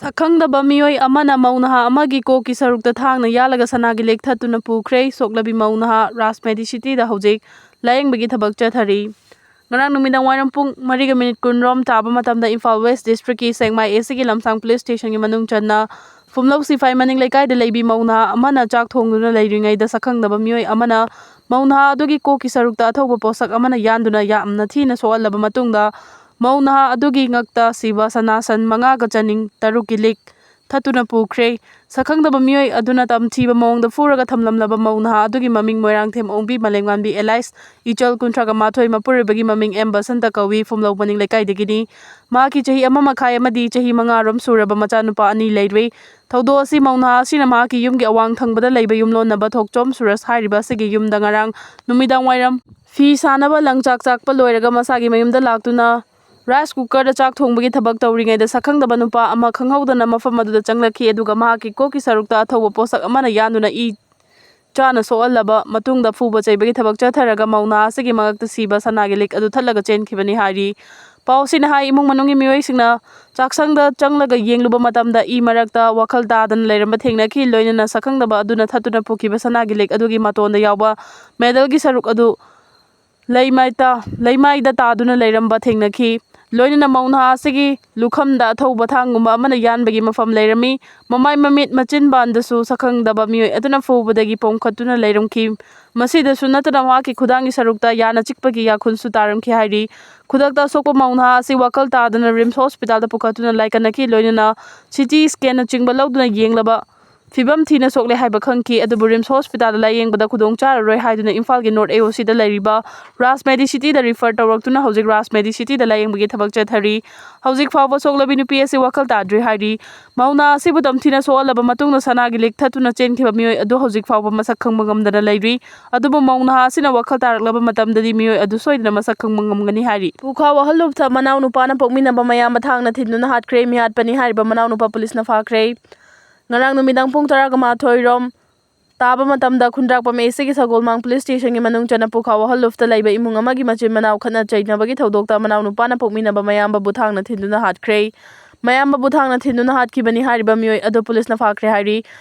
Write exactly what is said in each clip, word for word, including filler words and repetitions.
ꯁꯛꯈꯪꯗꯕ ꯃꯤꯑꯣꯏ ꯑꯃꯅ ꯃꯧ ꯅꯍꯥ ꯑꯃꯒꯤ ꯀꯣꯛꯀꯤ ꯁꯔꯨꯛꯇ ꯊꯥꯡꯅ ꯌꯥꯜꯂꯒ ꯁꯅꯥꯒꯤ ꯂꯤꯛ ꯊꯠꯇꯨꯅ ꯄꯨꯈ꯭ꯔꯦ꯫ ꯁꯣꯛꯂꯕꯤ ꯃꯧ ꯅꯍꯥ ꯔꯥꯖꯃꯦꯗꯤ ꯁꯤꯇꯤꯗ ꯍꯧꯖꯤꯛ ꯂꯥꯌꯦꯡꯕꯒꯤ ꯊꯕꯛ ꯆꯠꯊꯔꯤ꯫ ꯉꯔꯥꯡ ꯅꯨꯃꯤꯗꯥꯡ ꯋꯥꯏꯔꯝ ꯄꯨꯡ ꯃꯔꯤꯒ ꯃꯤꯅꯤꯠ ꯀꯨꯟ ꯔꯣꯝ ꯇꯥꯕ ꯃꯇꯝꯗ ꯏꯝꯐꯥꯜ ꯋꯦꯁ ꯗꯤꯁꯇ꯭ꯔꯤꯛꯀꯤ ꯁꯦꯛꯃꯥꯏ ꯑꯦ ꯁꯤꯒꯤ ꯂꯝꯁꯥꯡ ꯄꯨꯂꯤꯁ ꯁ꯭ꯇꯦꯁꯟꯒꯤ ꯃꯅꯨꯡ ꯆꯟꯅ ꯐꯨꯝꯂꯧ ꯁꯤꯐꯥꯏ ꯃꯅꯤꯡ ꯂꯩꯀꯥꯏꯗ ꯂꯩꯕꯤ ꯃꯧ ꯅꯍꯥ ꯑꯃꯅ ꯆꯥꯛ ꯊꯣꯡꯗꯨꯅ ꯂꯩꯔꯤꯉꯩꯗ ꯁꯛꯈꯪꯗꯕ ꯃꯤꯑꯣꯏ ꯑꯃꯅ ꯃꯧ ꯅꯍꯥ ꯑꯗꯨꯒꯤ ꯀꯣꯛꯀꯤ ꯁꯔꯨꯛꯇ ꯑꯊꯧꯕ ꯄꯣꯠꯁꯛ ꯑꯃꯅ ꯌꯥꯟꯗꯨꯅ ꯌꯥꯝꯅ ꯊꯤꯅ ꯁꯣꯛꯍꯜꯂꯕ ꯃꯇꯨꯡꯗ ꯃꯧ ꯅꯍꯥ ꯑꯗꯨꯒꯤ ꯉꯛꯇ ꯁꯤꯕ ꯁꯅꯥ ꯁꯟ ꯃꯉꯥꯒ ꯆꯅꯤꯡ ꯇꯔꯨꯛꯀꯤ ꯂꯤꯛ ꯊꯠꯇꯨꯅ ꯄꯨꯈ꯭ꯔꯦ꯫ ꯁꯛꯈꯪꯗꯕ ꯃꯤꯑꯣꯏ ꯑꯗꯨꯅ ꯇꯝꯊꯤꯕ ꯃꯑꯣꯡꯗ ꯐꯨꯔꯒ ꯊꯝꯂꯝꯂꯕ ꯃꯧ ꯅꯍꯥ ꯑꯗꯨꯒꯤ ꯃꯃꯤꯡ ꯃꯣꯏꯔꯥꯡꯊꯦꯝ ꯑꯣꯡꯕꯤ ꯃꯂꯦꯝꯉꯥꯟꯕꯤ ꯑꯦꯂꯥꯏꯁ ꯏꯆꯜ ꯀꯨꯟꯊ꯭ꯔꯥꯒ ꯃꯥꯊꯣꯏ, ꯃꯄꯨꯔꯣꯏꯕꯒꯤ ꯃꯃꯤꯡ ꯑꯦꯝ ꯕꯁꯟꯇ ꯀꯧꯏ, ꯐꯨꯝꯂꯧ ꯃꯅꯤꯡ ꯂꯩꯀꯥꯏꯗꯒꯤꯅꯤ꯫ ꯃꯍꯥꯛꯀꯤ ꯆꯍꯤ ꯑꯃ ꯃꯈꯥꯏ ꯑꯃꯗꯤ ꯆꯍꯤ ꯃꯉꯥ ꯔꯣꯝ ꯁꯨꯔꯕ ꯃꯆꯥꯅꯨꯄꯥ ꯑꯅꯤ ꯂꯩꯔꯦ꯫ ꯊꯧꯗꯣꯛ ꯑꯁꯤ ꯃꯧ ꯅꯍꯥ ꯑꯁꯤꯅ ꯃꯍꯥꯛꯀꯤ ꯌꯨꯝꯒꯤ ꯑꯋꯥꯡ ꯊꯪꯕꯗ ꯂꯩꯕ ꯌꯨꯝꯂꯣꯟꯅꯕ ꯊꯣꯛꯆꯣꯝ ꯁꯨꯔꯁ ꯍꯥꯏꯔꯤꯕ ꯑꯁꯤꯒꯤ ꯌꯨꯝꯗ ꯉꯔꯥꯡ ꯅꯨꯃꯤꯗꯥꯡ ꯋꯥꯏꯔꯝ ꯐꯤ ꯁꯥꯅꯕ ꯂꯪꯆꯥꯛ ꯆꯥꯛꯄ ꯂꯣꯏꯔꯒ ꯃꯁꯥꯒꯤ ꯃꯌꯨꯝꯗ ꯂꯥꯛꯇꯨꯅ ꯔꯥꯏꯁ ꯀꯨꯀꯔꯗ ꯆꯥꯛ ꯊꯣꯡꯕꯒꯤ ꯊꯕꯛ ꯇꯧꯔꯤꯉꯩꯗ ꯁꯛꯈꯪꯗꯕ ꯅꯨꯄꯥ ꯑꯃ ꯈꯪꯍꯧꯗꯅ ꯃꯐꯝ ꯑꯗꯨꯗ ꯆꯪꯂꯛꯈꯤ, ꯑꯗꯨꯒ ꯃꯍꯥꯛꯀꯤ ꯀꯣꯛꯀꯤ ꯁꯔꯨꯛꯇ ꯑꯊꯧꯕ ꯄꯣꯠꯁꯛ ꯑꯃꯅ ꯌꯥꯟꯗꯨꯅ ꯏ ꯆꯥꯅ ꯁꯣꯛꯍꯜꯂꯕ ꯃꯇꯨꯡꯗ ꯐꯨꯕ ꯆꯩꯕꯒꯤ ꯊꯕꯛ ꯆꯠꯊꯔꯒ ꯃꯧ ꯅꯍꯥ ꯑꯁꯤꯒꯤ ꯃꯉꯛꯇ ꯁꯤꯕ ꯁꯅꯥꯒꯤ ꯂꯤꯛ ꯑꯗꯨ ꯊꯠꯂꯒ ꯆꯦꯟꯈꯤꯕꯅꯤ ꯍꯥꯏꯔꯤ꯫ ꯄꯥꯎ ꯑꯁꯤꯅ ꯍꯥꯏ, ꯏꯃꯨꯡ ꯃꯅꯨꯡꯒꯤ ꯃꯤꯑꯣꯏꯁꯤꯡꯅ ꯆꯥꯛꯁꯪꯗ ꯆꯪꯂꯒ ꯌꯦꯡꯂꯨꯕ ꯃꯇꯝꯗ ꯏ ꯃꯔꯛꯇ ꯋꯥꯈꯜ ꯇꯥꯗꯅ ꯂꯩꯔꯝꯕ ꯊꯦꯡꯅꯈꯤ꯫ ꯂꯣꯏꯅꯅ ꯁꯛꯈꯪꯗꯕ ꯑꯗꯨꯅ ꯊꯠꯇꯨꯅ ꯄꯨꯈꯤꯕ ꯁꯅꯥꯒꯤ ꯂꯤꯛ ꯑꯗꯨꯒꯤ ꯃꯇꯣꯟꯗ ꯌꯥꯎꯕ ꯃꯦꯗꯜꯒꯤ ꯁꯔꯨꯛ ꯑꯗꯨ ꯂꯩꯃꯥꯏꯇ, ꯂꯩꯃꯥꯏꯗ ꯇꯥꯗꯨꯅ ꯂꯩꯔꯝꯕ ꯊꯦꯡꯅꯈꯤ꯫ ꯂꯣꯏꯅꯅ ꯃꯧ ꯅꯍꯥ ꯑꯁꯤꯒꯤ ꯂꯨꯈꯝꯗ ꯑꯊꯧꯕ ꯊꯥꯡꯒꯨꯝꯕ ꯑꯃꯅ ꯌꯥꯟꯕꯒꯤ ꯃꯐꯝ ꯂꯩꯔꯝꯃꯤ꯫ ꯃꯃꯥꯏ, ꯃꯃꯤꯠ, ꯃꯆꯤꯟꯕꯥꯟꯗꯁꯨ ꯁꯛꯈꯪꯗꯕ ꯃꯤꯑꯣꯏ ꯑꯗꯨꯅ ꯐꯨꯕꯗꯒꯤ ꯄꯣꯝꯈꯠꯇꯨꯅ ꯂꯩꯔꯝꯈꯤ꯫ ꯃꯁꯤꯗꯁꯨ ꯅꯠꯇꯅ ꯃꯍꯥꯛꯀꯤ ꯈꯨꯗꯥꯡꯒꯤ ꯁꯔꯨꯛꯇ ꯌꯥꯅ ꯆꯤꯛꯄꯒꯤ ꯌꯥꯈꯨꯟꯁꯨ ꯇꯥꯔꯝꯈꯤ ꯍꯥꯏꯔꯤ꯫ ꯈꯨꯗꯛꯇ ꯑꯁꯣꯛꯄ ꯃꯧ ꯅꯍꯥ ꯑꯁꯤ ꯋꯥꯈꯜ ꯇꯥꯗꯅ ꯔꯤꯝꯁ ꯍꯣꯁꯄꯤꯇꯥꯜꯗ ꯄꯨꯈꯠꯇꯨꯅ ꯂꯥꯏꯀꯠꯅꯈꯤ꯫ ꯂꯣꯏꯅꯅ ꯁꯤ ꯇꯤ ꯁ꯭ꯀꯦꯟꯅꯆꯤꯡꯕ ꯂꯧꯗꯨꯅ ꯌꯦꯡꯂꯕ ꯐꯤꯕꯝ ꯊꯤꯅ ꯁꯣꯛꯂꯦ ꯍꯥꯏꯕ ꯈꯪꯈꯤ꯫ ꯑꯗꯨꯕꯨ ꯔꯤꯝꯁ ꯍꯣꯁꯄꯤꯇꯥꯜꯗ ꯂꯥꯌꯦꯡꯕꯗ ꯈꯨꯗꯣꯡ ꯆꯥꯔꯔꯣꯏ ꯍꯥꯏꯗꯨꯅ ꯏꯝꯐꯥꯜꯒꯤ ꯅꯣꯔꯠ ꯑꯦ ꯑꯣ ꯁꯤꯗ ꯂꯩꯔꯤꯕ ꯔꯥꯖ ꯃꯦꯗꯤ ꯁꯤꯇꯤꯗ ꯔꯤꯐꯔ ꯇꯧꯔꯛꯇꯨꯅ ꯍꯧꯖꯤꯛ ꯔꯥꯖ ꯃꯦꯗꯤ ꯁꯤꯇꯤꯗ ꯂꯥꯌꯦꯡꯕꯒꯤ ꯊꯕꯛ ꯆꯠꯊꯔꯤ꯫ ꯍꯧꯖꯤꯛ ꯐꯥꯎꯕ ꯁꯣꯛꯂꯕꯤ ꯅꯨꯄꯤ ꯑꯁꯤ ꯋꯥꯈꯜ ꯇꯥꯗ꯭ꯔꯤ ꯍꯥꯏꯔꯤ꯫ ꯃꯧ ꯅꯍꯥ ꯑꯁꯤꯕꯨ ꯇꯝꯊꯤꯅ ꯁꯣꯛꯍꯜꯂꯕ ꯃꯇꯨꯡꯗ ꯁꯅꯥꯒꯤ ꯂꯤꯛ ꯊꯠꯇꯨꯅ ꯆꯦꯟꯈꯤꯕ ꯃꯤꯑꯣꯏ ꯑꯗꯨ ꯍꯧꯖꯤꯛ ꯐꯥꯎꯕ ꯃꯁꯛ ꯈꯪꯕ ꯉꯝꯗꯅ ꯂꯩꯔꯤ꯫ ꯑꯗꯨꯕꯨ ꯃꯧ ꯅꯍꯥ ꯑꯁꯤꯅ ꯋꯥꯈꯜ ꯇꯥꯔꯛꯂꯕ ꯃꯇꯝꯗꯗꯤ ꯃꯤꯑꯣꯏ ꯑꯗꯨ ꯁꯣꯏꯗꯅ ꯃꯁꯛ ꯈꯪꯕ ꯉꯝꯒꯅꯤ ꯍꯥꯏꯔꯤ꯫ ꯄꯨꯈꯥ ꯋꯥꯍꯜꯂꯨꯞꯇ ꯃꯅꯥꯎ ꯅꯨꯄꯥꯅ ꯄꯣꯛꯃꯤꯟꯅꯕ ꯃꯌꯥꯝꯕ ꯊꯥꯡꯅ ꯊꯤꯟꯗꯨꯅ ꯍꯥꯠꯈ꯭ꯔꯦ꯫ ꯃꯤꯍꯥꯠꯄꯅꯤ ꯍꯥꯏꯔꯤꯕ ꯃꯅꯥꯎ ꯅꯨꯄꯥ ꯄꯨꯂꯤꯁꯅ ꯐꯥꯈ꯭ꯔꯦ꯫ ꯉꯔꯥꯡ ꯅꯨꯃꯤꯗꯥꯡ ꯄꯨꯡ ꯇꯔꯥꯒ ꯃꯥꯊꯣꯏ ꯔꯣꯝ ꯇꯥꯕ ꯃꯇꯝꯗ ꯈꯨꯟꯗ꯭ꯔꯥꯛꯄꯝ ꯑꯦ ꯁꯤꯒꯤ ꯁꯒꯣꯜꯃꯥꯡ ꯄꯨꯂꯤꯁ ꯁ꯭ꯇꯦꯁꯟꯒꯤ ꯃꯅꯨꯡ ꯆꯟꯅ ꯄꯨꯈꯥ ꯋꯥꯍꯜꯂꯨꯞꯇ ꯂꯩꯕ ꯏꯃꯨꯡ ꯑꯃꯒꯤ ꯃꯆꯤꯟ ꯃꯅꯥꯎ ꯈꯠꯅ ꯆꯩꯅꯕꯒꯤ ꯊꯧꯗꯣꯛꯇ ꯃꯅꯥꯎ ꯅꯨꯄꯥꯅ ꯄꯣꯛꯃꯤꯟꯅꯕ ꯃꯌꯥꯝꯕꯕꯨ ꯊꯥꯡꯅ ꯊꯤꯟꯗꯨꯅ ꯍꯥꯠꯈ꯭ꯔꯦ꯫ ꯃꯌꯥꯝꯕꯕꯨ ꯊꯥꯡꯅ ꯊꯤꯟꯗꯨꯅ ꯍꯥꯠꯈꯤꯕꯅꯤ ꯍꯥꯏꯔꯤꯕ ꯃꯤꯑꯣꯏ ꯑꯗꯨ ꯄꯨꯂꯤꯁꯅ ꯐꯥꯈ꯭ꯔꯦ ꯍꯥꯏꯔꯤ꯫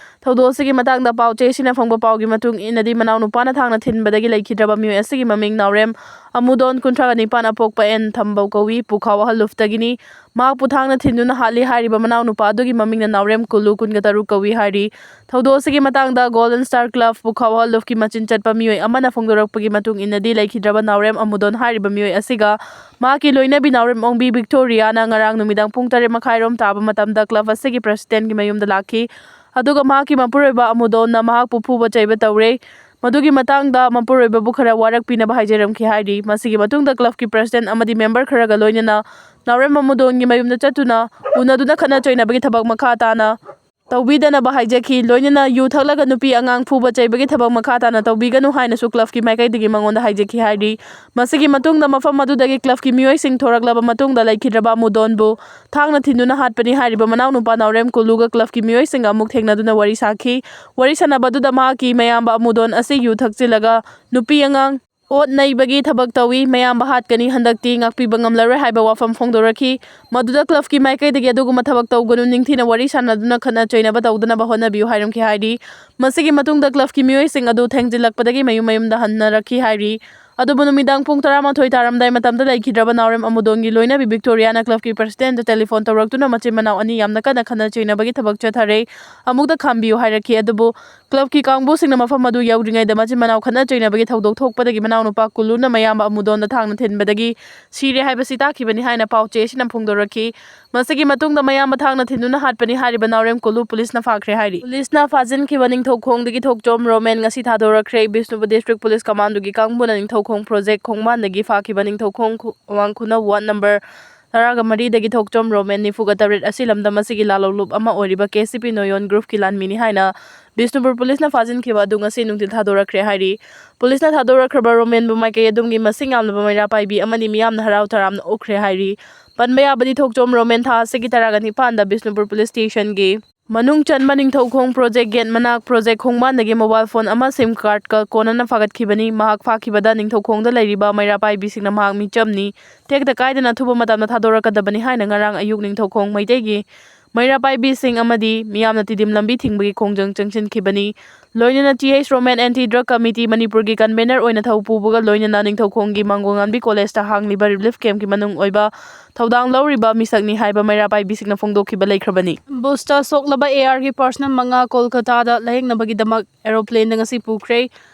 ꯊꯧꯗꯣꯛ ꯑꯁꯤꯒꯤ ꯃꯇꯥꯡꯗ ꯄꯥꯎ ꯆꯦꯁꯤꯅ ꯐꯪꯕ ꯄꯥꯎꯒꯤ ꯃꯇꯨꯡ ꯏꯟꯅꯗꯤ, ꯃꯅꯥꯎꯅꯨꯄꯥꯅ ꯊꯥꯡꯅ ꯊꯤꯟꯕꯗꯒꯤ ꯂꯩꯈꯤꯗ꯭ꯔꯕ ꯃꯤꯑꯣꯏ ꯑꯁꯤꯒꯤ ꯃꯃꯤꯡ ꯅꯥꯎꯔꯦꯝ ꯑꯃꯨꯗꯣꯟ, ꯀꯨꯟꯊ꯭ꯔꯥꯒ ꯅꯤꯄꯥꯟ, ꯑꯄꯣꯛꯄ ꯑꯦꯟ ꯊꯝꯕꯧ ꯀꯧꯏ, ꯄꯨꯈꯥꯎ ꯍꯜꯂꯨꯐꯇꯒꯤꯅꯤ꯫ ꯃꯍꯥꯛꯄꯨ ꯊꯥꯡꯅ ꯊꯤꯟꯗꯨꯅ ꯍꯥꯠꯂꯤ ꯍꯥꯏꯔꯤꯕ ꯃꯅꯥꯎꯅꯨꯄꯥ ꯑꯗꯨꯒꯤ ꯃꯃꯤꯡꯅ ꯅꯥꯎꯔꯦꯝ ꯀꯨꯂꯨ, ꯀꯨꯟꯒ ꯇꯔꯨꯛ ꯀꯧꯏ ꯍꯥꯏꯔꯤ꯫ ꯊꯧꯗꯣꯛ ꯑꯁꯤꯒꯤ ꯃꯇꯥꯡꯗ Golden Star Club ꯄꯨꯈꯥꯎ ꯍꯜꯂꯨꯐꯀꯤ ꯃꯆꯤꯟ ꯆꯠꯄ ꯃꯤꯑꯣꯏ ꯑꯃꯅ ꯐꯣꯡꯗꯣꯔꯛꯄꯒꯤ ꯃꯇꯨꯡ ꯏꯟꯅꯗꯤ, ꯂꯩꯈꯤꯗ꯭ꯔꯕ ꯅꯥꯎꯔꯦꯝ ꯑꯃꯨꯗꯣꯟ ꯍꯥꯏꯔꯤꯕ ꯃꯤꯑꯣꯏ ꯑꯁꯤꯒ ꯃꯍꯥꯛꯀꯤ ꯂꯣꯏꯅꯕꯤ ꯅꯥꯎꯔꯦꯝ ꯑꯣꯡꯕꯤ ꯕꯤꯛꯇꯣꯔꯤꯌꯥꯅ ꯉꯔꯥꯡ ꯅꯨꯃꯤꯗꯥꯡ ꯄꯨꯡ ꯇꯔꯦꯠ ꯃꯈꯥꯏꯔꯣꯝ ꯇꯥꯕ ꯃꯇꯝꯗ club ꯑꯁꯤꯒꯤ presidentꯀꯤ ꯃꯌꯨꯝꯗ ꯂꯥꯛꯈꯤ꯫ ꯑꯗꯨꯒ ꯃꯍꯥꯛꯀꯤ ꯃꯄꯨꯔꯣꯏꯕ ꯑꯃꯨꯗꯣꯟꯅ ꯃꯍꯥꯛꯄꯨ ꯐꯨꯕ ꯆꯩꯕ ꯇꯧꯔꯦ꯫ ꯃꯗꯨꯒꯤ ꯃꯇꯥꯡꯗ ꯃꯄꯨꯔꯣꯏꯕꯕꯨ ꯈꯔ ꯋꯥꯔꯛꯄꯤꯅꯕ ꯍꯥꯏꯖꯔꯝꯈꯤ ꯍꯥꯏꯔꯤ꯫ ꯃꯁꯤꯒꯤ ꯃꯇꯨꯡꯗ clubꯀꯤ president ꯑꯃꯗꯤ member ꯈꯔꯒ ꯂꯣꯏꯅꯅ ꯅꯥꯎꯔꯦꯝ ꯑꯃꯨꯗꯣꯟꯒꯤ ꯃꯌꯨꯝꯗ ꯆꯠꯇꯨꯅ ꯎꯅꯗꯨꯅ ꯈꯠꯅ ꯆꯩꯅꯕꯒꯤ ꯊꯕꯛ ꯃꯈꯥ ꯇꯥꯅ ꯇꯧꯕꯤꯗꯅꯕ ꯍꯥꯏꯖꯈꯤ꯫ ꯂꯣꯏꯅꯅ ꯌꯨ ꯊꯛꯂꯒ ꯅꯨꯄꯤ ꯑꯉꯥꯡ ꯐꯨꯕ ꯆꯩꯕꯒꯤ ꯊꯕꯛ ꯃꯈꯥ ꯇꯥꯅ ꯇꯧꯕꯤꯒꯅꯨ ꯍꯥꯏꯅꯁꯨ clubꯀꯤ ꯃꯥꯏꯀꯩꯗꯒꯤ ꯃꯉꯣꯟꯗ ꯍꯥꯏꯖꯈꯤ ꯍꯥꯏꯔꯤ꯫ ꯃꯁꯤꯒꯤ ꯃꯇꯨꯡꯗ ꯃꯐꯝ ꯑꯗꯨꯗꯒꯤ clubꯀꯤ ꯃꯤꯑꯣꯏꯁꯤꯡ ꯊꯣꯔꯛꯂꯕ ꯃꯇꯨꯡꯗ, ꯂꯩꯈꯤꯗ꯭ꯔꯕ ꯑꯃꯨꯗꯣꯟꯕꯨ ꯊꯥꯡꯅ ꯊꯤꯟꯗꯨꯅ ꯍꯥꯠꯄꯅꯤ ꯍꯥꯏꯔꯤꯕ ꯃꯅꯥꯎꯅꯨꯄꯥ ꯅꯥꯎꯔꯦꯝ ꯀꯨꯂꯨꯒ clubꯀꯤ ꯃꯤꯑꯣꯏꯁꯤꯡꯒ ꯑꯃꯨꯛ ꯊꯦꯡꯅꯗꯨꯅ ꯋꯥꯔꯤ ꯁꯥꯈꯤ꯫ ꯋꯥꯔꯤ ꯁꯥꯟꯅꯕ ꯑꯗꯨꯗ ꯃꯍꯥꯛꯀꯤ ꯃꯌꯥꯝꯕ ꯑꯃꯨꯗꯣꯟ ꯑꯁꯤ ꯌꯨ ꯊꯛꯆꯤꯜꯂꯒ ꯅꯨꯄꯤ ꯑꯉꯥꯡ ꯑꯣꯠ ꯅꯩꯕꯒꯤ ꯊꯕꯛ ꯇꯧꯏ, ꯃꯌꯥꯝꯕ ꯍꯥꯠꯀꯅꯤ, ꯍꯟꯗꯛꯇꯤ ꯉꯥꯛꯄꯤꯕ ꯉꯝꯂꯔꯣꯏ ꯍꯥꯏꯕ ꯋꯥꯐꯝ ꯐꯣꯡꯗꯣꯔꯛꯈꯤ꯫ ꯃꯗꯨꯗ clubꯀꯤ ꯃꯥꯏꯀꯩꯗꯒꯤ ꯑꯗꯨꯒꯨꯝꯕ ꯊꯕꯛ ꯇꯧꯒꯅꯨ, ꯅꯤꯡꯊꯤꯅ ꯋꯥꯔꯤ ꯁꯥꯟꯅꯗꯨꯅ ꯈꯠꯅ ꯆꯩꯅꯕ ꯇꯧꯗꯅꯕ ꯍꯣꯠꯅꯕꯤꯌꯨ ꯍꯥꯏꯔꯝꯈꯤ ꯍꯥꯏꯔꯤ꯫ ꯃꯁꯤꯒꯤ ꯃꯇꯨꯡꯗ clubꯀꯤ ꯃꯤꯑꯣꯏꯁꯤꯡ ꯑꯗꯨ ꯊꯦꯡꯖꯤꯜꯂꯛꯄꯗꯒꯤ ꯃꯌꯨꯝ ꯃꯌꯨꯝꯗ ꯍꯟꯅꯔꯛꯈꯤ ꯍꯥꯏꯔꯤ꯫ ꯑꯗꯨꯕꯨ ꯅꯨꯃꯤꯗꯥꯡ ꯄꯨꯡ ꯇꯔꯥꯃꯥꯊꯣꯏ ꯇꯥꯔꯝꯗꯥꯏ ꯃꯇꯝꯗ ꯂꯩꯈꯤꯗ꯭ꯔꯕ ꯅꯥꯎꯔꯦꯝ ꯑꯃꯨꯗꯣꯟꯒꯤ ꯂꯣꯏꯅꯕꯤ ꯕꯤꯛꯇꯣꯔꯤꯌꯥꯅ clubꯀꯤ presidentꯇ telephone ꯇꯧꯔꯛꯇꯨꯅ ꯃꯆꯤꯟ ꯃꯅꯥꯎ ꯑꯅꯤ ꯌꯥꯝꯅ ꯀꯟꯅ ꯈꯠꯅ ꯆꯩꯅꯕꯒꯤ ꯊꯕꯛ ꯆꯠꯊꯔꯦ, ꯑꯃꯨꯛꯇ ꯈꯥꯝꯕꯤꯌꯨ ꯍꯥꯏꯔꯛꯈꯤ꯫ ꯑꯗꯨꯕꯨ clubꯀꯤ ꯀꯥꯡꯕꯨꯁꯤꯡꯅ ꯃꯐꯝ ꯑꯗꯨ ꯌꯧꯗ꯭ꯔꯤꯉꯩꯗ ꯃꯆꯤꯟ ꯃꯅꯥꯎ ꯈꯠꯅ ꯆꯩꯅꯕꯒꯤ ꯊꯧꯗꯣꯛ ꯊꯣꯛꯄꯗꯒꯤ ꯃꯅꯥꯎꯅꯨꯄꯥ ꯀꯨꯂꯨꯅ ꯃꯌꯥꯝꯕ ꯑꯃꯨꯗꯣꯟꯗ ꯊꯥꯡꯅ ꯊꯤꯟꯕꯗꯒꯤ ꯁꯤꯔꯦ ꯍꯥꯏꯕꯁꯤ ꯇꯥꯛꯈꯤꯕꯅꯤ ꯍꯥꯏꯅ ꯄꯥꯎ ꯆꯦ ꯑꯁꯤꯅ ꯐꯣꯡꯗꯣꯔꯛꯈꯤ꯫ ꯃꯁꯤꯒꯤ ꯃꯇꯨꯡꯗ ꯃꯌꯥꯝꯕ ꯊꯥꯡꯅ ꯊꯤꯟꯗꯨꯅ ꯍꯥꯠꯄꯅꯤ ꯍꯥꯏꯔꯤꯕ ꯅꯥꯎꯔꯦꯝ ꯀꯨꯂꯨ ꯄꯨꯂꯤꯁꯅ ꯐꯥꯈ꯭ꯔꯦ ꯍꯥꯏꯔꯤ꯫ ꯄꯨꯂꯤꯁꯅ ꯐꯥꯖꯤꯟꯈꯤꯕ ꯅꯤꯡꯊꯧꯈꯣꯡꯗꯒꯤ ꯊꯣꯛꯆꯣꯝ ꯔꯣꯃꯦꯟ ꯉꯁꯤ ꯊꯥꯗꯣꯔꯛꯈ꯭ꯔꯦ꯫ ꯕꯤꯁꯅꯨꯄꯨꯔ district police commandꯒꯤ ꯀꯥꯡꯕꯨꯅ ꯅꯤꯡꯊꯧꯈꯣꯡ project ꯈꯣꯡꯕꯥꯟꯗꯒꯤ ꯐꯥꯈꯤꯕ ꯅꯤꯡꯊꯧꯈꯣꯡ ꯈꯨ-, ꯋꯥꯡꯈꯨꯅꯧ ward number ꯇꯔꯥꯒ ꯃꯔꯤꯗꯒꯤ ꯊꯣꯛꯆꯣꯝ ꯔꯣꯃꯦꯟ ꯅꯤꯐꯨꯒ ꯇꯔꯦꯠ ꯑꯁꯤ ꯂꯝꯗꯝ ꯑꯁꯤꯒꯤ ꯂꯥꯂꯣꯡꯂꯨꯞ ꯑꯃ ꯑꯣꯏꯔꯤꯕ ꯀꯦ ꯁꯤ ꯄꯤ ꯅꯣꯌꯣꯟ groupꯀꯤ ꯂꯥꯟꯃꯤꯅꯤ ꯍꯥꯏꯅ ꯕꯤꯁꯅꯨꯄꯨꯔ ꯄꯨꯂꯤꯁꯅ ꯐꯥꯖꯤꯟꯈꯤꯕ ꯑꯗꯨ ꯉꯁꯤ ꯅꯨꯡꯊꯤꯜ ꯊꯥꯗꯣꯔꯛꯈ꯭ꯔꯦ ꯍꯥꯏꯔꯤ꯫ ꯄꯨꯂꯤꯁꯅ ꯊꯥꯗꯣꯔꯛꯈ꯭ꯔꯕ ꯔꯣꯃꯦꯟꯕꯨ ꯃꯥꯏꯀꯩ ꯑꯗꯨꯝꯒꯤ ꯃꯁꯤꯡ ꯌꯥꯝꯂꯕ ꯃꯩꯔꯥ ꯄꯥꯏꯕꯤ ꯑꯃꯅꯤ ꯃꯤꯌꯥꯝꯅ ꯍꯔꯥꯎ ꯇꯔꯥꯝꯅ ꯑꯣꯛꯈ꯭ꯔꯦ ꯍꯥꯏꯔꯤ꯫ ꯄꯟꯕ ꯌꯥꯕꯗꯤ, ꯊꯣꯛꯆꯣꯝ ꯔꯣꯃꯦꯟ ꯊꯥ ꯑꯁꯤꯒꯤ ꯇꯔꯥꯒ ꯅꯤꯄꯥꯟꯗ ꯕꯤꯁꯅꯨꯄꯨꯔ ꯄꯨꯂꯤꯁ ꯁ꯭ꯇꯦꯁꯟꯒꯤ ꯃꯅꯨꯡ ꯆꯟꯕ ꯅꯤꯡꯊꯧꯈꯣꯡ ꯄ꯭ꯔꯣꯖꯦꯛ ꯒꯦꯠ ꯃꯅꯥꯛ ꯄ꯭ꯔꯣꯖꯦꯛ ꯈꯣꯡꯕꯥꯟꯗꯒꯤ ꯃꯣꯕꯥꯏꯜ ꯐꯣꯟ ꯑꯃ ꯁꯤꯝ ꯀꯥꯔꯗꯀ ꯀꯣꯟꯅꯅ ꯐꯥꯒꯠꯈꯤꯕꯅꯤ꯫ ꯃꯍꯥꯛ ꯐꯥꯈꯤꯕꯗ ꯅꯤꯡꯊꯧꯈꯣꯡꯗ ꯂꯩꯔꯤꯕ ꯃꯩꯔꯥ ꯄꯥꯏꯕꯤꯁꯤꯡꯅ ꯃꯍꯥꯛ ꯃꯤꯆꯝꯅꯤ, ꯇꯦꯛꯇ ꯀꯥꯏꯗꯅ ꯑꯊꯨꯕ ꯃꯇꯝꯗ ꯊꯥꯗꯣꯔꯛꯀꯗꯕꯅꯤ ꯍꯥꯏꯅ ꯉꯔꯥꯡ ꯑꯌꯨꯛ ꯅꯤꯡꯊꯧꯈꯣꯡ ꯃꯩꯇꯩꯒꯤ ꯃꯩꯔꯥ ꯄꯥꯏꯕꯤꯁꯤꯡ ꯑꯃꯗꯤ ꯃꯤꯌꯥꯝꯅ ꯇꯤꯗꯤꯝ ꯂꯝꯕꯤ ꯊꯤꯡꯕꯒꯤ ꯈꯣꯡꯖꯪ ꯆꯪꯁꯤꯟꯈꯤꯕꯅꯤ꯫ ꯂꯣꯏꯅꯅ T H Roman anti drug committee ꯃꯅꯤꯄꯨꯔꯒꯤ ꯀꯟꯚꯦꯅꯔ ꯑꯣꯏꯅ ꯊꯧ ꯄꯨꯕꯒ ꯂꯣꯏꯅꯅ ꯅꯤꯡꯊꯧꯈꯣꯡꯒꯤ ꯃꯥꯡꯒꯣꯜꯉꯥꯟꯕꯤ ꯀꯣꯂꯦꯖꯇ ꯍꯥꯡꯂꯤꯕ ꯔꯤꯂꯤꯐ ꯀꯦꯝꯞꯀꯤ ꯃꯅꯨꯡ ꯑꯣꯏꯕ ꯊꯧꯗꯥꯡ ꯂꯧꯔꯤꯕ ꯃꯤꯁꯛꯅꯤ ꯍꯥꯏꯕ ꯃꯩꯔꯥ ꯄꯥꯏꯕꯤꯁꯤꯡꯅ ꯐꯣꯡꯗꯣꯛꯈꯤꯕ ꯂꯩꯈ꯭ꯔꯕꯅꯤ꯫ ꯑꯦꯝꯕꯨꯁꯇ ꯁꯣꯛꯂꯕ ꯑꯦ ꯑꯥꯔꯒꯤ ꯄꯥꯔꯁꯅꯦꯜ ꯃꯉꯥ ꯀꯣꯜꯀꯇꯥꯗ ꯂꯥꯌꯦꯡꯅꯕꯒꯤꯗꯃꯛ ꯑꯦꯔꯣꯄ꯭ꯂꯦꯟꯗ ꯉꯁꯤ ꯄꯨꯈ꯭ꯔꯦ꯫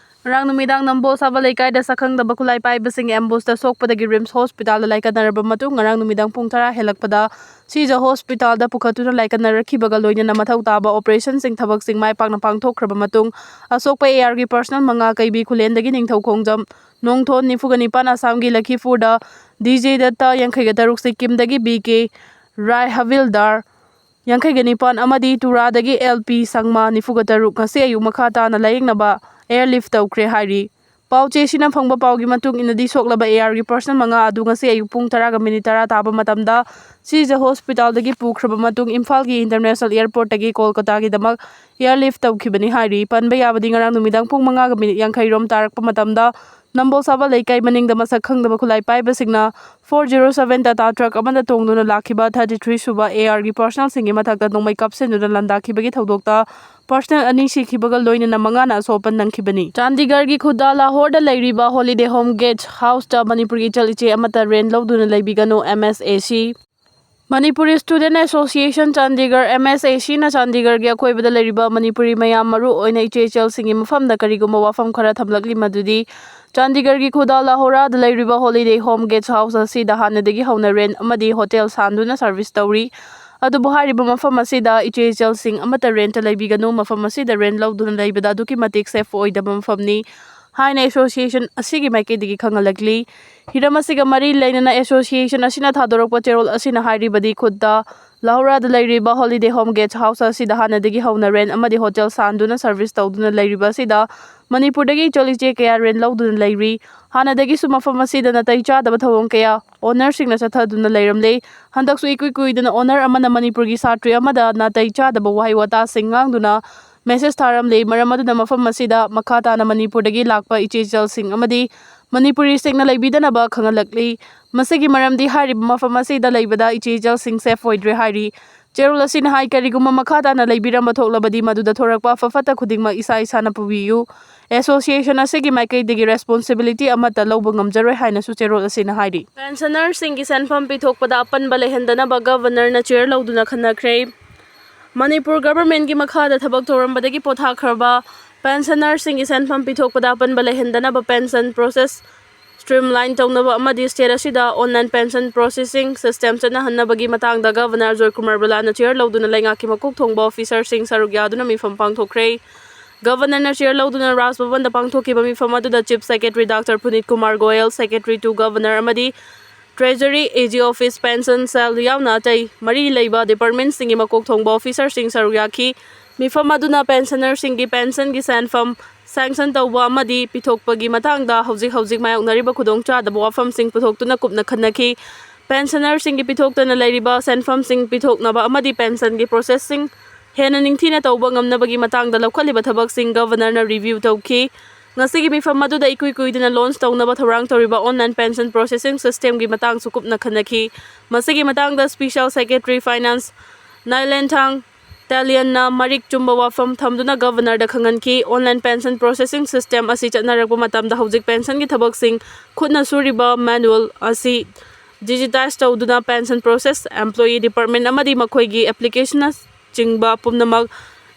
ꯉꯔꯥꯡ ꯅꯨꯃꯤꯗꯥꯡ ꯅꯝꯕꯣꯜ ꯁꯥꯕ ꯂꯩꯀꯥꯏꯗ ꯁꯛꯈꯪꯗꯕ ꯈꯨꯠꯂꯥꯏ ꯄꯥꯏꯕꯁꯤꯡ ꯑꯦꯝꯕꯨꯁꯇ ꯁꯣꯛꯄꯗꯒꯤ ꯔꯤꯝꯁ ꯍꯣꯁꯄꯤꯇꯥꯜꯗ ꯂꯥꯏꯀꯠꯅꯔꯕ ꯃꯇꯨꯡ ꯉꯔꯥꯡ ꯅꯨꯃꯤꯗꯥꯡ ꯄꯨꯡ ꯇꯔꯥ ꯍꯦꯜꯂꯛꯄꯗ ꯁꯤꯖ ꯍꯣꯁꯄꯤꯇꯥꯜꯗ ꯄꯨꯈꯠꯇꯨꯅ ꯂꯥꯏꯀꯠꯅꯔꯛꯈꯤꯕꯒ ꯂꯣꯏꯅꯅ ꯃꯊꯧ ꯇꯥꯕ ꯑꯣꯄꯔꯦꯁꯟꯁꯤꯡ ꯊꯕꯛꯁꯤꯡ ꯃꯥꯏ ꯄꯥꯛꯅ ꯄꯥꯡꯊꯣꯛꯈ꯭ꯔꯕ ꯃꯇꯨꯡ ꯑꯁꯣꯛꯄ ꯑꯦ ꯑꯥꯔꯒꯤ ꯄꯥꯔꯁꯅꯦꯜ ꯃꯉꯥ ꯀꯩꯕꯤ ꯈꯨꯂꯦꯟꯗꯒꯤ ꯅꯤꯡꯊꯧ ꯈꯣꯡꯖꯝ ꯅꯣꯡꯊꯣꯟ ꯅꯤꯐꯨꯒ ꯅꯤꯄꯥꯟ ꯑꯁꯥꯝꯒꯤ ꯂꯈꯤꯄꯨꯔꯗ ꯗꯤ ꯖꯦ ꯗꯠꯇ ꯌꯥꯡꯈꯩꯒ ꯇꯔꯨꯛ ꯁꯤꯛꯀꯤꯝꯗꯒꯤ ꯕꯤ ꯀꯦ ꯔꯥꯏ ꯍꯕꯤꯜꯗꯥꯔ ꯌꯥꯡꯈꯩꯒ ꯅꯤꯄꯥꯟ ꯑꯃꯗꯤ ꯇꯨꯔꯥꯗꯒꯤ ꯑꯦꯜ ꯄꯤ ꯁꯪꯃꯥ ꯅꯤꯐꯨꯒ ꯇꯔꯨꯛ ꯉꯁꯤ ꯑꯌꯨꯛ ꯃꯈꯥ ꯇꯥꯅ ꯂꯥꯌꯦꯡꯅꯕ ꯑꯦꯌꯔꯂꯤꯐ ꯇꯧꯈ꯭ꯔꯦ ꯍꯥꯏꯔꯤ꯫ ꯄꯥꯎꯆꯦ ꯑꯁꯤꯅ ꯐꯪꯕ ꯄꯥꯎꯒꯤ ꯃꯇꯨꯡ ꯏꯟꯅꯗꯤ ꯁꯣꯛꯂꯕ ꯑꯦ ꯑꯥꯔꯒꯤ ꯄꯥꯔꯁꯅꯦꯜ ꯃꯉꯥ ꯑꯗꯨ ꯉꯁꯤ ꯑꯌꯨꯛ ꯄꯨꯡ ꯇꯔꯥꯒ ꯃꯤꯅꯤꯠ ꯇꯔꯥ ꯇꯥꯕ ꯃꯇꯝꯗ ꯁꯤꯖ ꯍꯣꯁꯄꯤꯇꯥꯜꯗꯒꯤ ꯄꯨꯈ꯭ꯔꯕ ꯃꯇꯨꯡ ꯏꯝꯐꯥꯜꯒꯤ ꯏꯟꯇꯔꯅꯦꯁꯅꯦꯜ ꯑꯦꯌꯔꯄꯣꯔꯠꯇꯒꯤ ꯀꯣꯜꯀꯇꯥꯒꯤ ꯗꯃꯛ ꯑꯦꯌꯔꯂꯤꯐ ꯇꯧꯈꯤꯕꯅꯤ ꯍꯥꯏꯔꯤ꯫ ꯄꯟꯕ ꯌꯥꯕꯗꯤ ꯉꯔꯥꯡ ꯅꯨꯃꯤꯗꯥꯡ ꯄꯨꯡ ꯃꯉꯥꯒ ꯃꯤꯅꯤꯠ ꯌꯥꯡꯈꯩ ꯔꯣꯝ ꯇꯥꯔꯛꯄ ꯃꯇꯝꯗ ꯅꯝꯕꯣꯜ ꯁꯥꯕ ꯂꯩꯀꯥꯏ ꯃꯅꯤꯡꯗ ꯃꯁꯛ ꯈꯪꯗꯕ ꯈꯨꯠꯂꯥꯏ ꯄꯥꯏꯕꯁꯤꯡꯅ four zero seven Tata truck ꯑꯃꯗ ꯇꯣꯡꯗꯨꯅ ꯂꯥꯛꯈꯤꯕ ꯊꯥꯔꯇꯤ ꯊ꯭ꯔꯤ ꯁꯨꯕ ꯑꯦ ꯑꯥꯔꯒꯤ ꯄꯥꯔꯁꯅꯦꯜꯁꯤꯡꯒꯤ ꯃꯊꯛꯇ ꯅꯣꯡꯃꯩ ꯀꯥꯞꯁꯤꯟꯗꯨꯅ ꯂꯥꯟꯗꯥꯈꯤꯕꯒꯤ ꯊꯧꯗꯣꯛꯇ ꯄꯥꯔꯁꯅꯦꯜ ꯑꯅꯤ ꯁꯤꯈꯤꯕꯒ ꯂꯣꯏꯅꯅ ꯃꯉꯥꯅ ꯑꯁꯣꯛ ꯑꯄꯟ ꯅꯪꯈꯤꯕꯅꯤ꯫ ꯆꯥꯟꯗꯤꯒꯔꯒꯤ ꯈꯨꯗꯥ ꯂꯥꯍꯣꯔꯗ ꯂꯩꯔꯤꯕ ꯍꯣꯂꯤꯗꯦ ꯍꯣꯝ ꯒꯦꯁ ꯍꯥꯎꯁꯇ ꯃꯅꯤꯄꯨꯔꯒꯤ ꯏꯆꯜ ꯏꯆꯦ ꯑꯃꯠꯇ ꯔꯦꯟ ꯂꯧꯗꯨꯅ ꯂꯩꯕꯤꯒꯅꯨ, M S A C. Manipuri student association Chandigarh, M S A ꯁꯤꯅ ꯆꯥꯟꯗꯤꯒꯔꯒꯤ ꯑꯀꯣꯏꯕꯗ ꯂꯩꯔꯤꯕ ꯃꯅꯤꯄꯨꯔꯤ ꯃꯌꯥꯝ, ꯃꯔꯨ ꯑꯣꯏꯅ ꯏꯆꯦ ꯏꯆꯜꯁꯤꯡꯒꯤ ꯃꯐꯝꯗ ꯀꯔꯤꯒꯨꯝꯕ ꯋꯥꯐꯝ ꯈꯔ ꯊꯝꯂꯛꯂꯤ, ꯃꯗꯨꯗꯤ ꯆꯥꯟꯗꯤꯒꯔꯒꯤ ꯈꯨꯗꯥ ꯂꯥꯍꯣꯔꯥꯗ ꯂꯩꯔꯤꯕ ꯍꯣꯂꯤꯗꯦ ꯍꯣꯝ ꯒꯦꯁ ꯍꯥꯎꯁ ꯑꯁꯤꯗ ꯍꯥꯟꯅꯗꯒꯤ ꯍꯧꯅ ꯔꯦꯟ ꯑꯃꯗꯤ ꯍꯣꯇꯦꯜ ꯁꯥꯟꯗꯨꯅ ꯁꯔꯚꯤꯁ ꯇꯧꯔꯤ꯫ ꯑꯗꯨꯕꯨ ꯍꯥꯏꯔꯤꯕ ꯃꯐꯝ ꯑꯁꯤꯗ ꯏꯆꯦ ꯏꯆꯜꯁꯤꯡ ꯑꯃꯠꯇ ꯔꯦꯟꯇ ꯂꯩꯕꯤꯒꯅꯨ, ꯃꯐꯝ ꯑꯁꯤꯗ ꯔꯦꯟ ꯂꯧꯗꯨꯅ ꯂꯩꯕꯗ ꯑꯗꯨꯛꯀꯤ ꯃꯇꯤꯛ ꯁꯦꯐ ꯑꯣꯏꯗꯕ ꯃꯐꯝꯅꯤ ꯍꯥꯏꯅ ꯑꯦꯁꯣꯁꯤꯌꯦꯁꯟ ꯑꯁꯤꯒꯤ ꯃꯥꯏꯀꯩꯗꯒꯤ ꯈꯪꯍꯜꯂꯛꯂꯤ꯫ ꯍꯤꯔꯝ ꯑꯁꯤꯒ ꯃꯔꯤ ꯂꯩꯅꯅ ꯑꯦꯁꯣꯁꯤꯌꯦꯁꯟ ꯑꯁꯤꯅ ꯊꯥꯗꯣꯔꯛꯄ ꯆꯦꯔꯣꯜ ꯑꯁꯤꯅ ꯍꯥꯏꯔꯤꯕꯗꯤ ꯈꯨꯗꯥ ꯂꯍꯧꯔꯥꯗ ꯂꯩꯔꯤꯕ Holiday Home Guest House ꯑꯁꯤꯗ ꯍꯥꯟꯅꯗꯒꯤ ꯍꯧꯅ rent ꯑꯃꯗꯤ hotel ꯁꯥꯟꯗꯨꯅ service ꯇꯧꯗꯨꯅ ꯂꯩꯔꯤꯕ ꯑꯁꯤꯗ ꯃꯅꯤꯄꯨꯔꯗꯒꯤ ꯏꯆꯜ ꯏꯆꯦ ꯀꯌꯥ rent ꯂꯧꯗꯨꯅ ꯂꯩꯔꯤ꯫ ꯍꯥꯟꯅꯗꯒꯤꯁꯨ ꯃꯐꯝ ꯑꯁꯤꯗ ꯅꯥꯇꯩ ꯆꯥꯗꯕ ꯊꯧꯑꯣꯡ ꯀꯌꯥ owner ꯁꯤꯡꯅ ꯆꯠꯊꯗꯨꯅ ꯂꯩꯔꯝꯂꯦ꯫ ꯍꯟꯗꯛꯁꯨ ꯏꯀꯨꯏ ꯀꯨꯏꯗꯅ owner ꯑꯃꯅ ꯃꯅꯤꯄꯨꯔꯒꯤ ꯁꯥꯇ꯭ꯔꯤ ꯑꯃꯗ ꯅꯥꯇꯩ ꯆꯥꯗꯕ ꯋꯥꯍꯩ ꯋꯥꯇꯥꯁꯤꯡ ꯉꯥꯡꯗꯨꯅ message ꯊꯥꯔꯝꯂꯦ꯫ ꯃꯔꯝ ꯑꯗꯨꯅ ꯃꯐꯝ ꯑꯁꯤꯗ ꯃꯈꯥ ꯇꯥꯅ ꯃꯅꯤꯄꯨꯔꯗꯒꯤ ꯂꯥꯛꯄ ꯏꯆꯦ ꯏꯆꯜꯁꯤꯡ ꯑꯃꯗꯤ ꯃꯅꯤꯄꯨꯔꯤꯁꯤꯡꯅ ꯂꯩꯕꯤꯗꯅꯕ ꯈꯪꯍꯜꯂꯛꯂꯤ꯫ ꯃꯁꯤꯒꯤ ꯃꯔꯝꯗꯤ ꯍꯥꯏꯔꯤꯕ ꯃꯐꯝ ꯑꯁꯤꯗ ꯂꯩꯕꯗ ꯏꯆꯦ ꯏꯆꯜꯁꯤꯡ safe ꯑꯣꯏꯗ꯭ꯔꯦ ꯍꯥꯏꯔꯤ꯫ ꯆꯦꯔꯣꯜ ꯑꯁꯤꯅ ꯍꯥꯏ, ꯀꯔꯤꯒꯨꯝꯕ ꯃꯈꯥ ꯇꯥꯅ ꯂꯩꯕꯤꯔꯝꯕ ꯊꯣꯛꯂꯕꯗꯤ ꯃꯗꯨꯗ ꯊꯣꯔꯛꯄ ꯑꯐ ꯐꯠꯇ ꯈꯨꯗꯤꯡꯃꯛ ꯏꯁꯥ ꯏꯁꯥꯅ ꯄꯨꯕꯤꯌꯨ꯫ Association ꯑꯁꯤꯒꯤ ꯃꯥꯏꯀꯩꯗꯒꯤ responsibility ꯑꯃꯠꯇ ꯂꯧꯕ ꯉꯝꯖꯔꯣꯏ ꯍꯥꯏꯅꯁꯨ ꯆꯦꯔꯣꯜ ꯑꯁꯤꯅ ꯍꯥꯏꯔꯤ꯫ Pensioner ꯁꯤꯡꯒꯤ ꯁꯦꯟꯐꯝ ꯄꯤꯊꯣꯛꯄꯗ ꯑꯄꯟꯕ ꯂꯩꯍꯟꯗꯅꯕ Governor ꯅ ꯆꯦꯌꯔ ꯂꯧꯗꯨꯅ ꯈꯟꯅꯈ꯭ꯔꯦ꯫ ꯃꯅꯤꯄꯨꯔ government ꯀꯤ ꯃꯈꯥꯗ ꯊꯕꯛ ꯇꯧꯔꯝꯕꯗꯒꯤ ꯄꯣꯊꯥꯈ꯭ꯔꯕ pensioner ꯁꯤꯡꯒꯤ ꯁꯦꯟꯐꯝ ꯄꯤꯊꯣꯛꯄꯗ ꯑꯄꯟꯕ ꯂꯩꯍꯟꯗꯅꯕ pension process streamline ꯇꯧꯅꯕ ꯑꯃꯗꯤ state ꯑꯁꯤꯗ online pension processing system ꯆꯠꯅꯍꯟꯅꯕꯒꯤ ꯃꯇꯥꯡꯗ Governor ꯑꯖꯣꯏ ꯀꯨꯃꯥꯔ ꯕꯂꯥꯅ ꯆꯦꯌꯔ ꯂꯧꯗꯨꯅ ꯂꯩꯉꯥꯛꯀꯤ ꯃꯀꯣꯛ ꯊꯣꯡꯕ officer ꯁꯤꯡ ꯁꯔꯨꯛ ꯌꯥꯗꯨꯅ ꯃꯤꯐꯝ ꯄꯥꯡꯊꯣꯛꯈ꯭ꯔꯦ꯫ Governor ꯅ ꯆꯦꯌꯔ ꯂꯧꯗꯨꯅ ꯔꯥꯖ ꯚꯕꯟꯗ ꯄꯥꯡꯊꯣꯛꯈꯤꯕ ꯃꯤꯐꯝ ꯑꯗꯨꯗ Chief Secretary Doctor Puneet Kumar Goel, Secretary to Governor ꯑꯃꯗꯤ Treasury, A G Office, Pension Cell ꯌꯥꯎꯅ ꯑꯇꯩ ꯃꯔꯤ ꯂꯩꯕ department ꯁꯤꯡꯒꯤ ꯃꯀꯣꯛ ꯊꯣꯡꯕ officer ꯁꯤꯡ ꯁꯔꯨꯛ ꯌꯥꯈꯤ꯫ ꯃꯤꯐꯝ ꯑꯗꯨꯅ pensioner ꯁꯤꯡꯒꯤ pension ꯒꯤ ꯁꯦꯟꯐꯝ sanction ꯇꯧꯕ ꯑꯃꯗꯤ ꯄꯤꯊꯣꯛꯄꯒꯤ ꯃꯇꯥꯡꯗ ꯍꯧꯖꯤꯛ ꯍꯧꯖꯤꯛ ꯃꯥꯌꯣꯛꯅꯔꯤꯕ ꯈꯨꯗꯣꯡꯆꯥꯗꯕ ꯋꯥꯐꯝꯁꯤꯡ ꯄꯨꯊꯣꯛꯇꯨꯅ ꯀꯨꯞꯅ ꯈꯟꯅꯈꯤ꯫ Pensioner ꯁꯤꯡꯒꯤ ꯄꯤꯊꯣꯛꯇꯅ ꯂꯩꯔꯤꯕ ꯁꯦꯟꯐꯝꯁꯤꯡ ꯄꯤꯊꯣꯛꯅꯕ ꯑꯃꯗꯤ pension ꯒꯤ processing ꯍꯦꯟꯅ ꯅꯤꯡꯊꯤꯅ ꯇꯧꯕ ꯉꯝꯅꯕꯒꯤ ꯃꯇꯥꯡꯗ ꯂꯧꯈꯠꯂꯤꯕ ꯊꯕꯛꯁꯤꯡ Governor ꯅ review ꯇꯧꯈꯤ꯫ ꯉꯁꯤꯒꯤ ꯃꯤꯐꯝ ꯑꯗꯨꯗ ꯏꯀꯨꯏ ꯀꯨꯏꯗꯅ launch ꯇꯧꯅꯕ ꯊꯧꯔꯥꯡ ꯇꯧꯔꯤꯕ online pension processing system ꯒꯤ ꯃꯇꯥꯡꯁꯨ ꯀꯨꯞꯅ ꯈꯟꯅꯈꯤ꯫ ꯃꯁꯤꯒꯤ ꯃꯇꯥꯡꯗ Special Secretary Finance ꯅꯥꯏꯂꯦꯟꯊꯥꯡ ꯇꯥꯂꯤꯌꯟꯅ ꯃꯔꯤꯛ ꯆꯨꯝꯕ ꯋꯥꯐꯝ ꯊꯝꯗꯨꯅ Governor ꯗ ꯈꯪꯍꯟꯈꯤ꯫ Online pension processing system ꯑꯁꯤ ꯆꯠꯅꯔꯛꯄ ꯃꯇꯝꯗ ꯍꯧꯖꯤꯛ pension ꯒꯤ ꯊꯕꯛꯁꯤꯡ ꯈꯨꯠꯅ ꯁꯨꯔꯤꯕ manual ꯑꯁꯤ digitize ꯇꯧꯗꯨꯅ pension process, employee department ꯑꯃꯗꯤ ꯃꯈꯣꯏꯒꯤ application ꯅ ꯆꯤꯡꯕ ꯄꯨꯝꯅꯃꯛ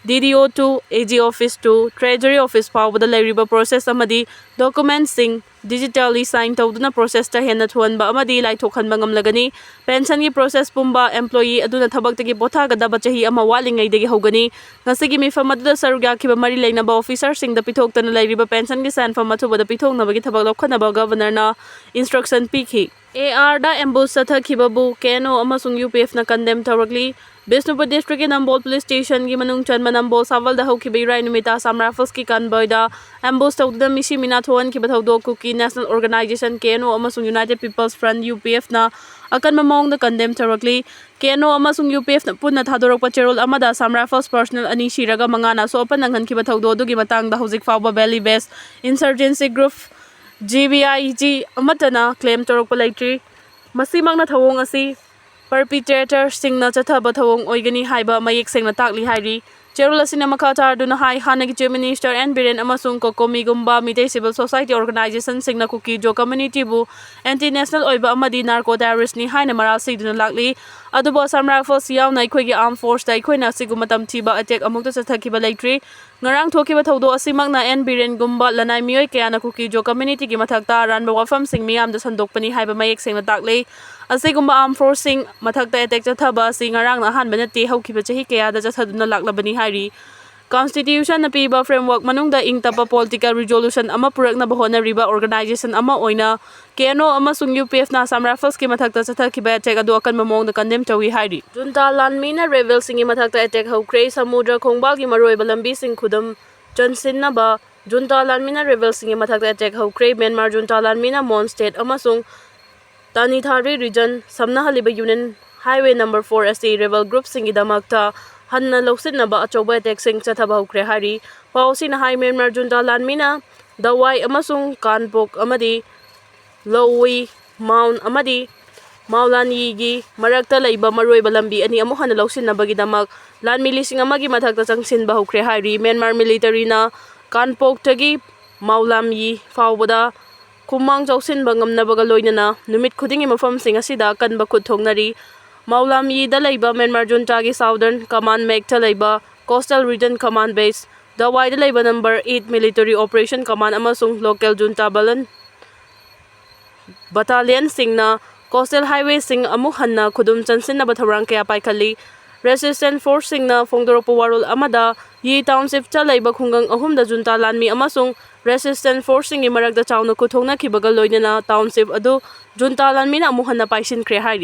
D D O to A G Office to Treasury Office ꯐꯥꯎꯕꯗ ꯂꯩꯔꯤꯕ process ꯑꯃꯗꯤ document ꯁꯤꯡ digitally sign ꯇꯧꯗꯨꯅ process ꯇ ꯍꯦꯟꯅ ꯊꯨꯍꯟꯕ ꯑꯃꯗꯤ ꯂꯥꯏꯊꯣꯛꯍꯟꯕ ꯉꯝꯂꯒꯅꯤ꯫ Pension ꯒꯤ process ꯄꯨꯝꯕ employee ꯑꯗꯨꯅ ꯊꯕꯛꯇꯒꯤ ꯄꯣꯊꯥꯒꯗꯕ ꯆꯍꯤ ꯑꯃ ꯋꯥꯠꯂꯤꯉꯩꯗꯒꯤ ꯍꯧꯒꯅꯤ꯫ ꯉꯁꯤꯒꯤ ꯃꯤꯐꯝ ꯑꯗꯨꯗ ꯁꯔꯨꯛ ꯌꯥꯈꯤꯕ ꯃꯔꯤ ꯂꯩꯅꯕ officer ꯁꯤꯡꯗ ꯄꯤꯊꯣꯛꯇꯅ ꯂꯩꯔꯤꯕ pension ꯒꯤ ꯁꯦꯟꯐꯝ ꯑꯊꯨꯕꯗ ꯄꯤꯊꯣꯛꯅꯕꯒꯤ ꯊꯕꯛ ꯂꯧꯈꯠꯅꯕ Governor ꯅ instruction ꯄꯤꯈꯤ꯫ ꯑꯦ ꯑꯥꯔꯗ ꯑꯦꯝꯕꯨꯁ ꯆꯠꯊꯈꯤꯕꯕꯨ ꯀꯦ ꯑꯦꯟ ꯑꯣ ꯑꯃꯁꯨꯡ ꯌꯨ ꯄꯤ ꯑꯦꯐꯅ ꯀꯟꯗꯦꯝ ꯇꯧꯔꯛꯂꯤ꯫ ꯕꯤꯁꯅꯨꯄꯨꯔ ꯗꯤꯁꯇ꯭ꯔꯤꯛꯀꯤ ꯅꯝꯕꯣꯜ ꯄꯨꯂꯤꯁ ꯁ꯭ꯇꯦꯁꯟꯒꯤ ꯃꯅꯨꯡ ꯆꯟꯕ ꯅꯝꯕꯣꯜ ꯁꯥꯋꯜꯗ ꯍꯧꯈꯤꯕ ꯏꯔꯥꯏ ꯅꯨꯃꯤꯠꯇ ꯑꯁꯥꯝ ꯔꯥꯏꯐꯜꯁꯀꯤ ꯀꯟꯚꯣꯏꯗ ꯑꯦꯝꯕꯨꯁ ꯇꯧꯗꯨꯅ ꯃꯤꯁꯤ ꯃꯤꯅꯥ ꯊꯣꯛꯍꯟꯈꯤꯕ ꯊꯧꯗꯣꯛ ꯀꯨꯀꯤ ꯅꯦꯁꯅꯦꯜ ꯑꯣꯔꯒꯅꯥꯏꯖꯦꯁꯟ ꯀꯦ ꯑꯦꯟ ꯑꯣ ꯑꯃꯁꯨꯡ ꯌꯨꯅꯥꯏꯇꯦꯗ ꯄꯤꯄꯜꯁ ꯐ꯭ꯔꯟꯠ ꯌꯨ ꯄꯤ ꯑꯦꯐꯅ ꯑꯀꯟꯕ ꯃꯑꯣꯡꯗ ꯀꯟꯗꯦꯝ ꯇꯧꯔꯛꯂꯤ꯫ ꯀꯦ ꯑꯦꯟ ꯑꯣ ꯑꯃꯁꯨꯡ ꯌꯨ ꯄꯤ ꯑꯦꯐꯅ ꯄꯨꯟꯅ ꯊꯥꯗꯣꯔꯛꯄ ꯆꯦꯔꯣꯜ ꯑꯃꯗ ꯑꯁꯥꯝ ꯔꯥꯏꯐꯜꯁ ꯄꯔꯁꯅꯦꯜ ꯑꯅꯤ ꯁꯤꯔꯒ ꯃꯉꯥꯅ ꯑꯁꯣꯛ ꯑꯄꯟ ꯅꯪꯍꯟꯈꯤꯕ ꯊꯧꯗꯣꯛ ꯑꯗꯨꯒꯤ ꯃꯇꯥꯡꯗ ꯍꯧꯖꯤꯛ ꯐꯥꯎꯕ ꯚꯦꯂꯤ ꯕꯦꯁ ꯏꯟꯁꯔꯖꯦꯟꯁꯤ ꯒ꯭ꯔꯨꯞ, ꯖꯤ ꯕꯤ ꯑꯥꯏ ꯖꯤ, ꯑꯃꯠꯇꯅ ꯀ꯭ꯂꯦꯝ ꯇꯧꯔꯛꯄ ꯂꯩꯇ꯭ꯔꯤ꯫ ꯃꯁꯤꯃꯛꯅ ꯊꯧꯑꯣꯡ ꯑꯁꯤ ꯄꯔꯄꯤꯇ꯭ꯔꯦꯇꯔꯁꯤꯡꯅ ꯆꯠꯊꯕ ꯊꯧꯑꯣꯡ ꯑꯣꯏꯒꯅꯤ ꯍꯥꯏꯕ ꯃꯌꯦꯛ ꯁꯦꯡꯅ ꯇꯥꯛꯂꯤ ꯍꯥꯏꯔꯤ꯫ ꯆꯦꯔꯣꯜ ꯑꯁꯤꯅ ꯃꯈꯥ ꯇꯥꯔꯗꯨꯅ ꯍꯥꯏ, ꯍꯥꯟꯅꯒꯤ ꯆꯤꯐ ꯃꯤꯅꯤꯁꯇꯔ ꯑꯦꯟ ꯕꯤꯔꯦꯟ ꯑꯃꯁꯨꯡ ꯀꯣꯀꯣꯃꯤꯒꯨꯝꯕ ꯃꯤꯇꯩ ꯁꯤꯚꯤꯜ ꯁꯣꯁꯥꯏꯇꯤ ꯑꯣꯔꯒꯅꯥꯏꯖꯦꯁꯟꯁꯤꯡꯅ ꯀꯨꯀꯤ ꯖꯣ ꯀꯝꯃ꯭ꯌꯨꯅꯤꯇꯤꯕꯨ ꯑꯦꯟꯇꯤ ꯅꯦꯁꯅꯦꯜ ꯑꯣꯏꯕ ꯑꯃꯗꯤ ꯅꯥꯔꯀꯣ ꯇꯦꯔꯣꯔꯤꯁ꯭ꯠꯅꯤ ꯍꯥꯏꯅ ꯃꯔꯥꯜ ꯁꯤꯗꯨꯅ ꯂꯥꯛꯂꯤ꯫ ꯑꯗꯨꯕꯨ ꯑꯁꯥꯝ ꯔꯥꯏꯐꯜꯁ ꯌꯥꯎꯅ ꯑꯩꯈꯣꯏꯒꯤ ꯑꯥꯔꯝ ꯐꯣꯔꯁꯇ ꯑꯩꯈꯣꯏꯅ ꯑꯁꯤꯒꯨꯝꯕ ꯇꯝꯊꯤꯕ ꯑꯦꯇꯦꯛ ꯑꯃꯨꯛꯇ ꯆꯠꯊꯈꯤꯕ ꯂꯩꯇ꯭ꯔꯤ꯫ ꯉꯔꯥꯡ ꯊꯣꯛꯈꯤꯕ ꯊꯧꯗꯣꯛ ꯑꯁꯤꯃꯛꯅ ꯑꯦꯟ ꯕꯤꯔꯦꯟꯒꯨꯝꯕ ꯂꯅꯥꯏ ꯃꯤꯑꯣꯏ ꯀꯌꯥꯅ ꯀꯨꯀꯤ ꯖꯣ ꯀꯝꯃ꯭ꯌꯨꯅꯤꯇꯤꯒꯤ ꯃꯊꯛꯇ ꯑꯔꯥꯟꯕ ꯋꯥꯐꯝꯁꯤꯡ ꯃꯤꯌꯥꯝꯗ ꯁꯟꯗꯣꯛꯄꯅꯤ ꯍꯥꯏꯕ ꯃꯌꯦꯛ ꯁꯦꯡꯅ ꯇꯥꯛꯂꯤ꯫ ꯑꯁꯤꯒꯨꯝꯕ ꯑꯥꯔꯝ ꯐꯣꯔꯁꯁꯤꯡ ꯃꯊꯛꯇ ꯑꯦꯇꯦꯛ ꯆꯠꯊꯕ ꯑꯁꯤ ꯉꯔꯥꯡꯅ ꯑꯍꯥꯟꯕ ꯅꯠꯇꯦ, ꯍꯧꯈꯤꯕ ꯆꯍꯤ ꯀꯌꯥꯗ ꯆꯠꯊꯗꯨꯅ ꯂꯥꯛꯂꯕꯅꯤ ꯍꯥꯏꯔꯤ꯫ ꯀꯟꯁꯇꯤꯇ꯭ꯌꯨꯁꯟꯅ ꯄꯤꯕ ꯐ꯭ꯔꯦꯝꯋꯥꯔꯛ ꯃꯅꯨꯡꯗ ꯏꯪ ꯇꯞꯄ ꯄꯣꯂꯤꯇꯤꯀꯦꯜ ꯔꯤꯖꯣꯂꯨꯁꯟ ꯑꯃ ꯄꯨꯔꯛꯅꯕ ꯍꯣꯠꯅꯔꯤꯕ ꯑꯣꯔꯒꯅꯥꯏꯖꯦꯁꯟ ꯑꯃ ꯑꯣꯏꯅ ꯀꯦ ꯑꯦꯟ ꯑꯣ ꯑꯃꯁꯨꯡ ꯌꯨ ꯄꯤ ꯑꯦꯐꯅ ꯑꯁꯥꯝ ꯔꯥꯏꯐꯜꯁꯀꯤ ꯃꯊꯛꯇ ꯆꯠꯊꯈꯤꯕ ꯑꯦꯇꯦꯛ ꯑꯗꯨ ꯑꯀꯟꯕ ꯃꯑꯣꯡꯗ ꯀꯟꯗꯦꯝ ꯇꯧꯏ ꯍꯥꯏꯔꯤ꯫ ꯖꯨꯟꯇꯥ ꯂꯥꯟꯃꯤꯅ ꯔꯦꯕꯦꯜꯁꯤꯡꯒꯤ ꯃꯊꯛꯇ ꯑꯦꯇꯦꯛ ꯍꯧꯈ꯭ꯔꯦ꯫ ꯁꯃꯨꯗ꯭ꯔ ꯈꯣꯡꯕꯥꯜꯒꯤ ꯃꯔꯨꯑꯣꯏꯕ ꯂꯝꯕꯤꯁꯤꯡ ꯈꯨꯗꯨꯝ ꯆꯟꯁꯤꯟꯅꯕ ꯖꯨꯟꯇꯥ ꯂꯥꯟꯃꯤꯅ ꯔꯦꯕꯦꯜꯁꯤꯡꯒꯤ ꯃꯊꯛꯇ ꯑꯦꯇꯦꯛ ꯍꯧꯈ꯭ꯔꯦ꯫ ꯃ꯭ꯌꯥꯟꯃꯥꯔ ꯖꯨꯟꯇꯥ ꯂꯥꯟꯃꯤꯅ ꯃꯣꯟ ꯁ꯭ꯇꯦꯠ ꯑꯃꯁꯨꯡ ꯇꯥꯅꯤꯊꯥꯔꯤ ꯔꯤꯖꯟ ꯁꯝꯅꯍꯜꯂꯤꯕ ꯌꯨꯅꯤꯌꯟ ꯍꯥꯏꯋꯦ ꯅꯝꯕꯔ ꯐꯣꯔ ꯑꯁꯤ ꯔꯦꯕꯦꯜ ꯒ꯭ꯔꯨꯞꯁꯤꯡꯒꯤꯗꯃꯛꯇ ꯍꯟꯅ ꯂꯧꯁꯤꯟꯅꯕ ꯑꯆꯧꯕ ꯑꯦꯇꯦꯛꯁꯤꯡ ꯆꯠꯊꯕ ꯍꯧꯈ꯭ꯔꯦ ꯍꯥꯏꯔꯤ꯫ ꯄꯥꯎ ꯑꯁꯤꯅ ꯍꯥꯏ, ꯃ꯭ꯌꯥꯟꯃꯥꯔ ꯖꯨꯟꯇꯥ ꯂꯥꯟꯃꯤꯅ ꯗꯋꯥꯏ ꯑꯃꯁꯨꯡ ꯀꯥꯟꯄꯣꯛ ꯑꯃꯗꯤ ꯂꯧꯋꯤ ꯃꯥꯎꯟ ꯑꯃꯗꯤ ꯃꯥꯎꯂꯥꯟꯌꯤꯒꯤ ꯃꯔꯛꯇ ꯂꯩꯕ ꯃꯔꯨꯑꯣꯏꯕ ꯂꯝꯕꯤ ꯑꯅꯤ ꯑꯃꯨꯛ ꯍꯟꯅ ꯂꯧꯁꯤꯟꯅꯕꯒꯤꯗꯃꯛ ꯂꯥꯟꯃꯤ ꯂꯤꯁꯤꯡ ꯑꯃꯒꯤ ꯃꯊꯛꯇ ꯆꯪꯁꯤꯟꯕ ꯍꯧꯈ꯭ꯔꯦ ꯍꯥꯏꯔꯤ꯫ ꯃ꯭ꯌꯥꯟꯃꯥꯔ ꯃꯤꯂꯤꯇꯔꯤꯅ ꯀꯥꯟꯄꯣꯛꯇꯒꯤ ꯃꯥꯎꯂꯥꯝꯌꯤ ꯐꯥꯎꯕꯗ ꯈꯨꯃꯥꯡ ꯆꯥꯎꯁꯤꯟꯕ ꯉꯝꯅꯕꯒ ꯂꯣꯏꯅꯅ ꯅꯨꯃꯤꯠ ꯈꯨꯗꯤꯡꯒꯤ ꯃꯐꯝꯁꯤꯡ ꯑꯁꯤꯗ ꯑꯀꯟꯕ ꯈꯨꯠ ꯊꯣꯛꯅꯔꯤ꯫ ꯃꯥꯎꯂꯥꯝꯌꯤꯗ ꯂꯩꯕ ꯃ꯭ꯌꯥꯟꯃꯥꯔ ꯖꯨꯟꯇꯥꯒꯤ ꯁꯥꯎꯗꯔꯟ ꯀꯃꯥꯟ ꯃꯦꯛꯇ ꯂꯩꯕ ꯀꯣꯁꯇꯦꯜ ꯔꯤꯖꯟ ꯀꯃꯥꯟ ꯕꯦꯁ, ꯗꯋꯥꯏꯗ ꯂꯩꯕ number eight military operation common ꯑꯃꯁꯨꯡ ꯂꯣꯀꯦꯜ ꯖꯨꯟꯇꯥ ꯕꯂꯟ ꯕꯇꯥꯂꯤꯌꯟꯁꯤꯡꯅ ꯀꯣꯁꯇꯦꯜ ꯍꯥꯏꯋꯦꯁꯤꯡ ꯑꯃꯨꯛ ꯍꯟꯅ ꯈꯨꯗꯨꯝ ꯆꯟꯁꯤꯟꯅꯕ ꯊꯧꯔꯥꯡ ꯀꯌꯥ ꯄꯥꯏꯈꯠꯂꯤ꯫ Resistance forceꯁꯤꯡꯅ ꯐꯣꯡꯗꯣꯔꯛꯄ ꯋꯥꯔꯣꯜ ꯑꯃꯗ, ꯌꯤ townshipꯇ ꯂꯩꯕ ꯈꯨꯡꯒꯪ ꯑꯍꯨꯝꯗ junta ꯂꯥꯟꯃꯤ ꯑꯃꯁꯨꯡ resistance forceꯁꯤꯡꯒꯤ ꯃꯔꯛꯇ ꯆꯥꯎꯅ ꯈꯨꯠꯊꯣꯛꯅꯈꯤꯕꯒ ꯂꯣꯏꯅꯅ township ꯑꯗꯨ junta ꯂꯥꯟꯃꯤꯅ ꯑꯃꯨꯛ ꯍꯟꯅ ꯄꯥꯏꯁꯤꯟꯈ꯭ꯔꯦ ꯍꯥꯏꯔꯤ꯫